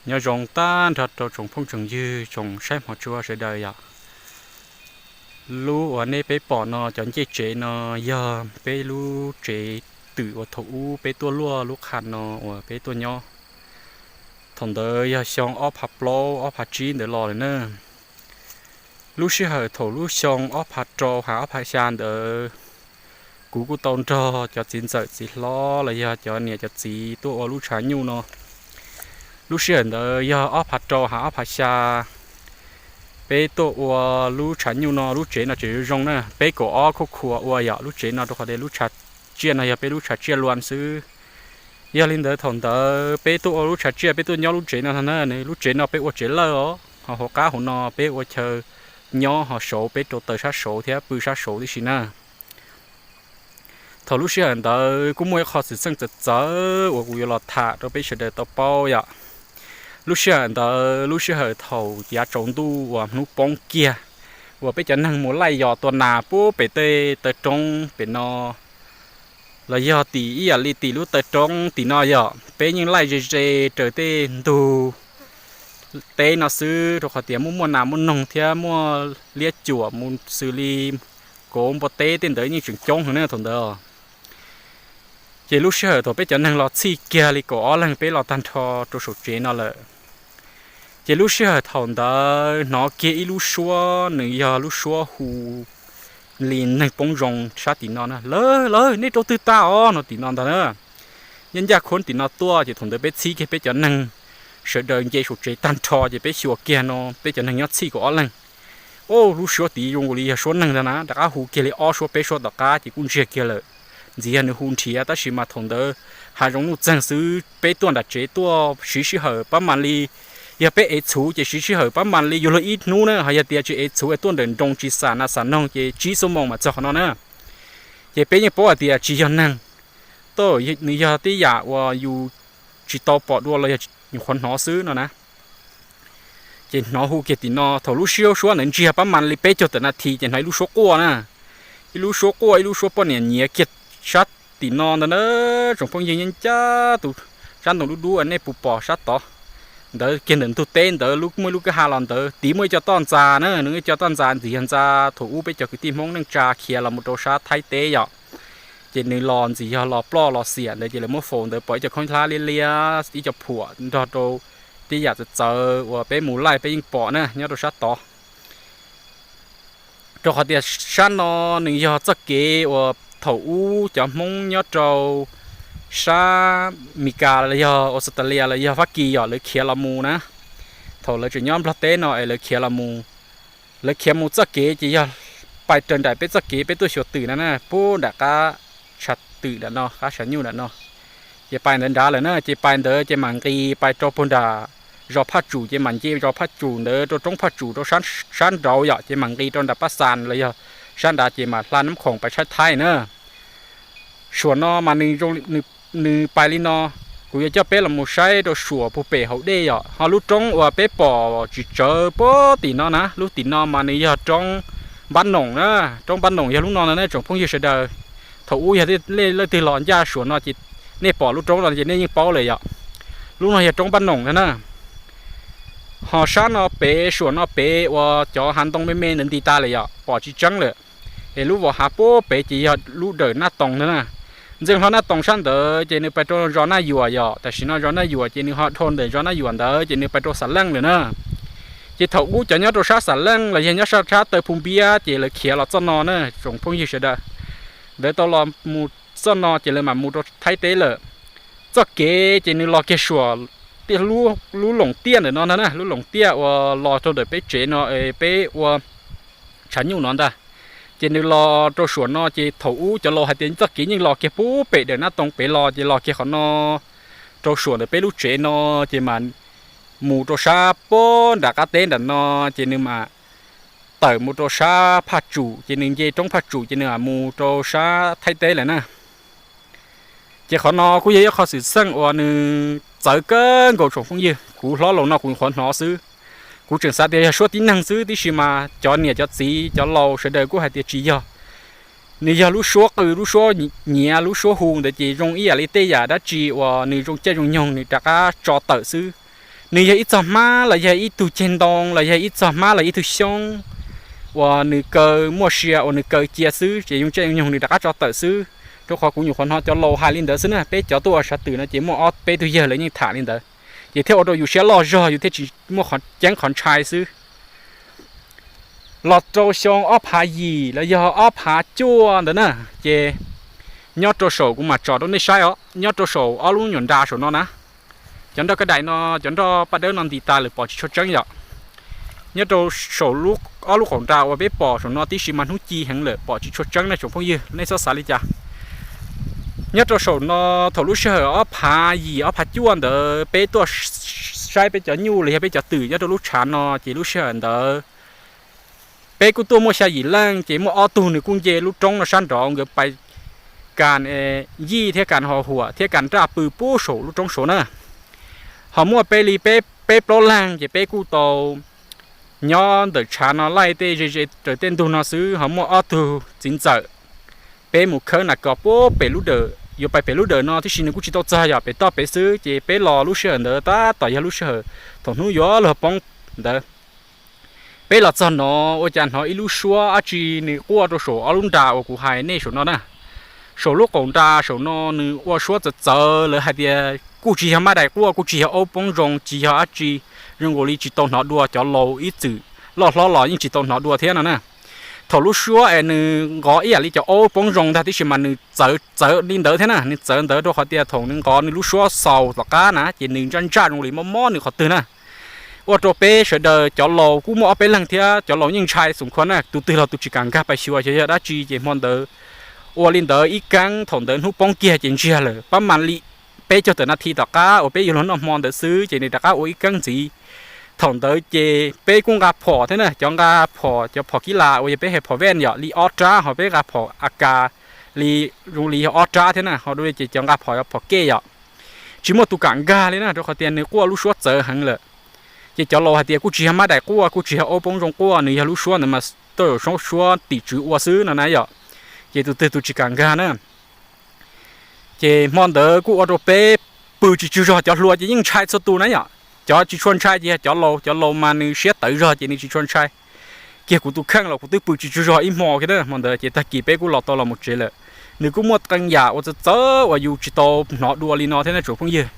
Nyob zoo tag nrho rau tsoom phooj tsoom ywg tsoom saib hmov tshua sawv daws yom. Lub uas nej peb pom no cov ncej tsev no yog peb lub tsev twm uas thaum ub peb tuaj luaj lub qha no uas peb tuaj nyob. Thaum ntawd yog xyoo ob phav plaub ob phav tsib ntawd los lawm na. Lub sij hawm thaum lub xyoo ob phav rau ha ob phav xya ntawd, kuv kuj tau nrog cov txiv ntxawm txiv hlob los yog cov niam cov txiv tuaj ua lub tshav nyuj no. Lub sij hawm ntawd yog ob phav rau ha ob phav xya, peb tuaj ua lub tshav nyuj no, lub tsev no tseem zoo zoo na, peb kaum ob khuab khua ua yom, lub tsev no rau qhov tias lub tshav tsiaj no yog peb lub tshav tsiaj luas xwb. Yog li ntawd thaum ntawd peb tuaj ua lub tshav tsiaj, peb tuaj nyob lub tsev no na, lub tsev no peb ua tsev lawj os, ho hauv qab hauv no peb ua chaw nyob, ho saud peb rau taws sab saud thiab pw sab saud tib si na. Thaum lub sij hawm ntawd kuj muaj ib qho xwm txheej txawv txawv uas kuv yuav los tham rau peb sawv daws tau paub yom. Lub sij hawm ntawd lub sij hawm thaum yav tsaus ntuj uas hnub poob kiag, uas peb cov neeg mus laij yos tua nas puag pem tej taw roob pem no, los yog tim ib yam li tim lub taw roob tim no yom, peb yeej laij ze ze raws tej ntug teb no xwb, rau qhov tias muaj muaj nas muaj noog thiab muaj liab cuam mus xws li kauv npua teb tej ntawd yeej tseem coob heev na thaum ntawd. Ces lub sij hawm thaum peb cov neeg los txhij kiag li kaum ob leeg peb los tag nrho rau saum tsev no lawm, ces lub sij hawm thaum ntawd hnov kiag ib lub suab, nws yog lub suab hu li neeg poob zoo sab tim no na, lawv lawv nej rau twg tas os no tim no ntag na. Nyob ncaj khuab tim no tuaj, ces thaum ntawd peb txhib kiag peb cov neeg sawv daws nce saum tsev tag nrho, ces peb xyuas kiag no peb cov neeg nyob txhij kaum ob leeg. Ub, lub suab tid zoo li yog suab neeg ntag na, rov qab hu kiag li ob suab peb suab tom qab ces kuj ntsiag kiag lawm. Ntxiv yog nws hu nrhiav, tab sis mas thaum ntawd hav zoov nuj txeeg xwb, peb tuaj nram tsev tuaj siv sij hawm pab mam li, yog peb ev txhuv ces siv sij hawm pab mam li yuav luag ib hnub na, ho yog tias tsis ev txhuv es tuaj ntawm nroos tsis xam nas xam noog ces tsib xuab moos mam txog qhov no na. Ces peb yeej paub hais tias tsis yog neeg, nws yog tej yam uas yus tsis tau pom dua los yog nyuam qhuav hnov xwb no na. Ces hnov hu kiag tim no, thaum lub siab suab ntawd ntsiag pab mam li peb caug tawm nas this ces hnov ib lub suab quaj na, ib lub suab quaj, ib lub suab poj niam nyiav kiag sab tim no ntag na. Tsoom phooj ywg, nyob ncaj tus sab ntoo dub dub nej puas pom sab tod ntawd kiag, ntawm ntug teb ntawd lub, muaj ib lub kwj ha los ntawd tid muaj ib co toj ntxas na, nws ib co toj ntxas ntxiv yog ntxa thaum ub peb cov kwv tij Hmoob neej tsa khiav los mus rau sab Thaib teb yom. Ces nws los ntxiv yog los ploj los xiam ntawd, ces lawv muab faus ntawd pom ib co khaub hlab liab liab, ib co phuam nrog rau tej yam txawv txawv uas peb mus laij peb yeej pom na nyob rau sab tod. Rau qhov tias sab no nws yog txoj kev uas thaum ub cov Hmoob nyob rau sab Mes Kas los yog Australia los yog Fab Kis yom, lawv khiav los mus na. Thaum lawv tseem nyob Nplog teb no es lawv khiav los mus, lawv khiav mus txoj kev ces yog pais raws nraim peb txoj kev peb tuaj xyuas twm no na, puag nram qab tshav twm nram no, qab tshav nyuj nram no. Ces pais ntawd nrad lawm na, ces pais ntawd ces mam nqis pais rau puag nram zos Phaj Tsum, ces mam nce zos Phaj Tsum ntawd rau roob Phaj Tsum rau sab nraud yom, ces mam nqis rau nram Paj Xas los yog sab nrad ces mam hla Nab Khoom pais sab Thaib na. Suam no mas nws pais li no, kuv yuav coj peb los mus saib rau suam puag pem hauv dej yom. Ho lub roob uas peb pom tsis tsawv puag tim no na, lub tim no mas nws yog roob Npab Noom na, roob Npab Noom yog lub no no na tsoom phooj ywg sawv daws. Thaum ub yog leej twg los ncaj suam no ces nej pom lub roob no ces nej yeej paub lawm yom. Lub no yog roob Npab Noom no na. Ho sab no pem suam no pem uas cov hav ntoo me me ntawd nti tas lawm yom, pom tsis tseeb lawm. Es lub vos hav puag pem ces yog lub dawm Naj Toos ntag na. Ntxeej hlob Naj Toos sab ntawd ces nws pais rau zos Naj Yuam yom, tam sim no zos Naj Yuam ces nws ho dhau ntawm zos Naj Yuam ntawd ces nws pais rau Xam Leej lawm na. Ces thaum ub cov nyob rau sab Xam Leej los yog nyob sab sab taw Phu Npiab ces lawv khiav los txoj no na tsoom phooj ywg sawv daws. Lawv tau los mus txoj no ces lawv mam mus rau Thaib teb lawm. Txoj kev ces nws los kiag suam lub Loos Tiaj ntawm no ntag na, lub Loos Tiaj uas los rau ntawm peb tsev no es peb ua tshav nyuj no ntag. Ces nws los rau suam no ces thaum ub cov laus hais tias txoj kev yeej los kiag puag pem dawm Naj Toos pem los ces los kiag qhov no rau suam ntawm peb lub tsev no, ces mam mus rau sab puag nram qab teb nram no, ces nws mam tawm mus rau sab Phaj Tsum, ces nws nce roob Phaj Tsum ces nws mam mus rau sab Thaib teb lawm na. Ces qhov no kuj yog ib qho xwm txheej uas nws txawv kawg nkaus tsoom phooj ywg, kuv hlob laus no kuv qhuav hnov xwb. Kuv tseem xav tias yog suab tib neeg xwb, tiam sis mas cov niam cov txiv cov laus sawv daws kuj hais tias tsis yog. Nws yog lub suab qw, lub suab nyiav, lub suab hu ntawd ces zoo ib yam li tej yam dab tsi uas nws zoo caij zoo nyoog nws rov qab tso tawm xwb. nws yog ib txog hmab los yog ib tug ceg ntoo los yog ib txog hmab los ib tug xyoob uas nws kaw muaj sia uas nws kaw cia xwb ces yooj yim yooj yim nws rov qab tso tawm xwb. Rau qhov kuv nyuam qhuav hnov cov laus hais li ntawd xwb na, peb cov tuaj ua sav twm no ces muaj ob peb tug yawg lawv yeej tham li ntawd, ces thiaj ua rau yus siab loj zog yus thiaj tsis muaj ceeb qhov ntshai xwb. Los rau xyoo ob phav yim los yog ob phav cuaj ntawd na, ces nyob rau saum, kuv mam tsom rau nej saib os, nyob rau saum ob lub nyuam nra saum no na, cov nroj kaj daim no, cov nroj paj dawb no nti tas lawm pom tsis tshua tseeb yom. Nyob rau saum ob lub qaum nra uas peb pom saum no tib si mas hnub ci heev lawm pom tsis tshua tseeb na tsoom phooj ywg, nej txhob xav li cas. Nyob rau saum no, thaum lub sij hawm ob phav yim ob phav cuaj ntawd peb tuaj saib peb cov nyuj los yog peb cov twm nyob rau lub tshav no ces lub sij hawm ntawd peb kuj tuaj muaj xya yim leej ces muaj ob tug nws kuj nce lub roob no sab nraud nkawd pais kas yij thiab kas ho huam thiab kas nraj pw puag saum lub roob saud na. Ho muaj peb li peb plaub leeg ces peb kuj tau nyob ntawm tshav no laij tej ze ze raws tej ntug no xwb. Ho muaj ob tug txiv ntxawm, peb mus khawb nas kos puag pem lub dawm, yuav pais pem lub dawm no tib si nws kuj tsis tau txog yom, pem toj pem xwb ces peb los lub sij hawm ntawd tab tom yog lub sij hawm thaum hnub yuav luag poob ntawd. Peb los txog no ua cas hnov ib lub suab dab tsi nws quaj rau saum ob lub nra uas kuv hais nej saum no na. Saum lub qaum nra saum no nws ua suab txawv txawv, lawv hais tias kuj tsis yog mab dais quaj, kuj tsis yog aub poob zoo, tsis yog dab tsi, zoo nkaus li tsis tau hnov dua, cov laus ib txwm loj hlob los yeej tsis tau hnov dua thiab no na. Thaum lub suab es nws nqov ib yam li cov aub poob zoo ntag tib si mas nws txawv txawv li ntawd thiab na, nws txawv ntawd rau qhov tias thaum nws nqov nws lub suab xaus tom qab na ces nws ntsaj ntsaj zoo li mob mob nws qhov twg na. Ua rau peb sawv daws cov laus kuj muaj ob peb leeg thiab cov laus yeej ntshai xoom khuav na, tus twg los tus tsis kam nkag pais xyuas xyov yog dab tsi ces hmo ntawd ua li ntawd ib keeb, thaum ntawd hnub poob kiag ces ntsiag lawm, pab mas li peb caug tawm nas this tom qab uas peb yuav luag noj hmo ntawd xwb ces nws rov qab ua ib keeb ntxiv. Thaum ntawd ces peb kuj nqa phom thiab na, cov nqa phom, cov phom kib las uas yog peb hais phom vej yom, li ob rab, ho peb nqa phom A K li zoo li yog ob rab thiab na, ho dua li ces cov nqa phom, phom kej yom. Tsis muaj tus kam nkag li na rau qhov tias nws quaj lub suab txawv heev lawm. Ces cov laus hais tias kuj tsis yog mab dais quaj, kuj tsis yog aub poob zoo quaj, nws yog lub suab ntawd mas tej zaum suab tim tswv ua xwb no na yom. Ces tus twg tus tsis kam nkag na. Ces hmo ntawd kuj ua rau peb pw tsis tsaug zog, cov hluas ces yeej ntshai txhua tus na yom. Cov tsis tshua ntshai ces yog cov laus, cov laus mas nws siab tawv zog ces nws tsis tshua ntshai. Kiag kuv tus kheej los kuv twb pw tsis tsaug zog ib hmo kiag na hmo ntawd, ces tag kis peb kuj los tau los mus tsev lawm. Nws kuj muaj qee yam uas txawv txawv uas yus tsis tau hnov dua li no thiab na tsoom phooj ywg.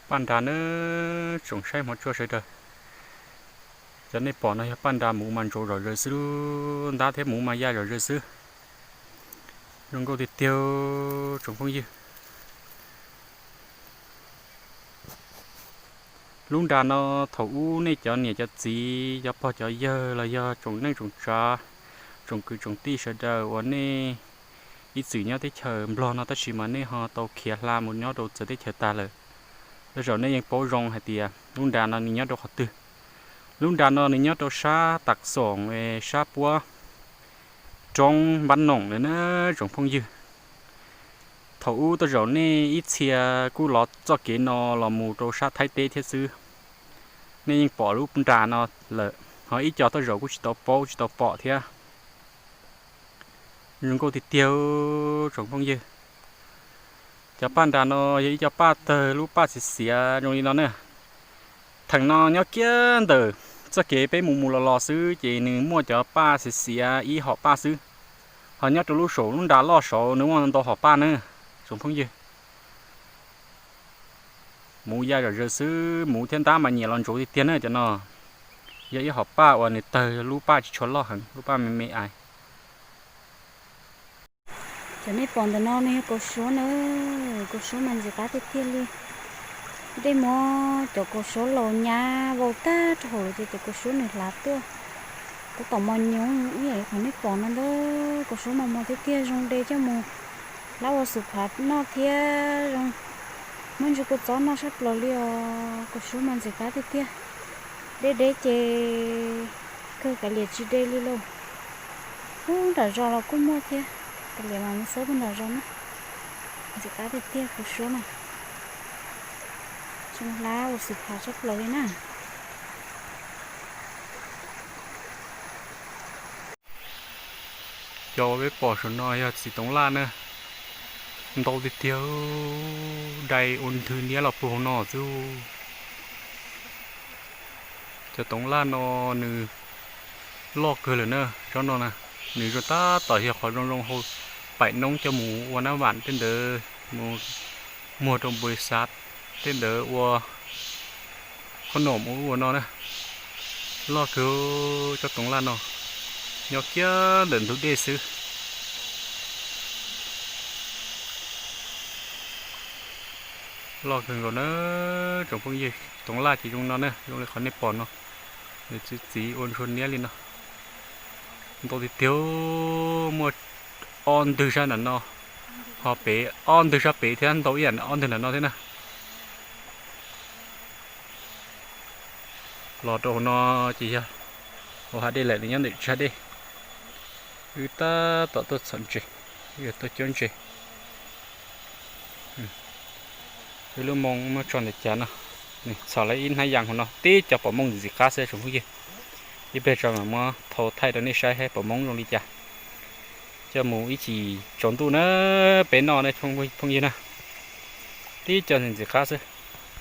Paj nra na, tsoom saib hmov tshua sawv daws, cov nej pom no yog paj nra, muv mas ntsaus zom zaws xwb, ntab thiab muv mas yaj zom zaws xwb. Zoo nkauj tiag tiag tsoom phooj ywg. Lub nra no thaum ub nej cov niam cov txiv, cov pog cov yawg los yog tsoom neej tsoom tsav, tsoom kwv tsoom tij sawv daws uas nej ib txwm nyob teb chaws Nplog no tab sis mas nej ho tau khiav hla mus nyob rau txawv teb chaws tag lawm, tej zaum nej yeej paub zoo hais tias lub nra no nws nyob rau qhov twg. Lub nra no nws nyob rau sab Tam Xoom, sab puab roob Npab Noom lawm na tsoom phooj ywg. Thaum ub tej zaum nej ib txhia kuj los txoj kev no los mus rau sab Thaib teb thiab xwb. Nej yeej pom lub nra no lawm, ho ib co tej zaum kuj tsis tau paub tsis tau pom thiab. Zoo nkauj tiag tiag tsoom phooj ywg. Cov paj nra no yog ib co paj tawg lub paj xiav xiav zoo li no na. Theem no nyob kiag ntawm txoj kev peb mus mus los los xwb ces nws muaj cov paj xiav xiav ib hom paj xwb. Ho nyob rau lub saum lub nra loj saud nws muaj ntau hom paj na tsoom phooj ywg. Muv yaj zom zaws xwb, muv thiab ntab mas nyiam los ntsuav tiag tiag na cov no. Yog ib hom paj uas nws tawg lub paj tsis tshua loj heev, lub paj me me ais. Cov nej pom ntawm no nws yog kaus suab na, kaus suab mas ntxim qab tiag tiag li. Dej muab cov kaus suab laus nyab vau tag rau hauv lawm ces cov kaus suab nws hlav tuaj. Tab tom mos nyoos ib yam li qhov nej pom no ntag, kaus suab mos mos tiag tiag zoo de coj mus hlab ua xus phav noj thiab zoo muab ntsis kua txob noj sab plaws li os. Kaus suab mas ntxim qab tiag tiag. Deb deb ces kawg kav liam tsis de li lauj. Ub, nram zos los kuj muaj thiab, kav liam mas mus xauj puag nram zos na. Ntxim qab tiag tiag kaus suab na. Tsis mus hlab ua xus phav sab plaws li na. Cov uas peb pom saum no yog txiv toov laj na. Ntau tiag tiag, dai ua ntwg niab los puag hauv no xwb. Cov toov laj no nws loj kawg lawm na, tsob no na. Nws zoo tab tom yog qhov zoo zoo hau paim noob coj mus ua nab vam tej ntawd, mus muag rau npau xav tej ntawd ua khob noom ua ub ua no na. Loj kawg, tsob toov laj no nyob kiag ntawm ntug dej xwb. Loj kawg nkaus na tsoom phooj ywg. Toov laj ces zoo no na, zoo li qhov nej pom no, nws txi txiv ua ntsuag niab li no. Ntau tiag tiag, muaj ob ntwg sab nram no, ho pem ob ntwg sab pem thiab, ntau ib yam ob ntwg nram no thiab na. Los rau hauv no ces yog hauv hav dej lawm, nws nyob ntawm tsag dej. Wb tab tom tuaj txhom ntses, wb yuav tuaj cuab ntses. Wb lub moo muab tso ntawm cas no, txhom lawm ib hnab yas hauv no, tib co pom mooj ntxim qab xwb tsoom phooj ywg. Ib pliag tso mam muab thau thaij rau nej saib pom mooj zoo li cas, coj mus ib chim tsaus ntuj na, peb noj na tsoom phooj ywg na. Tib co ntxim ntxim qab xwb.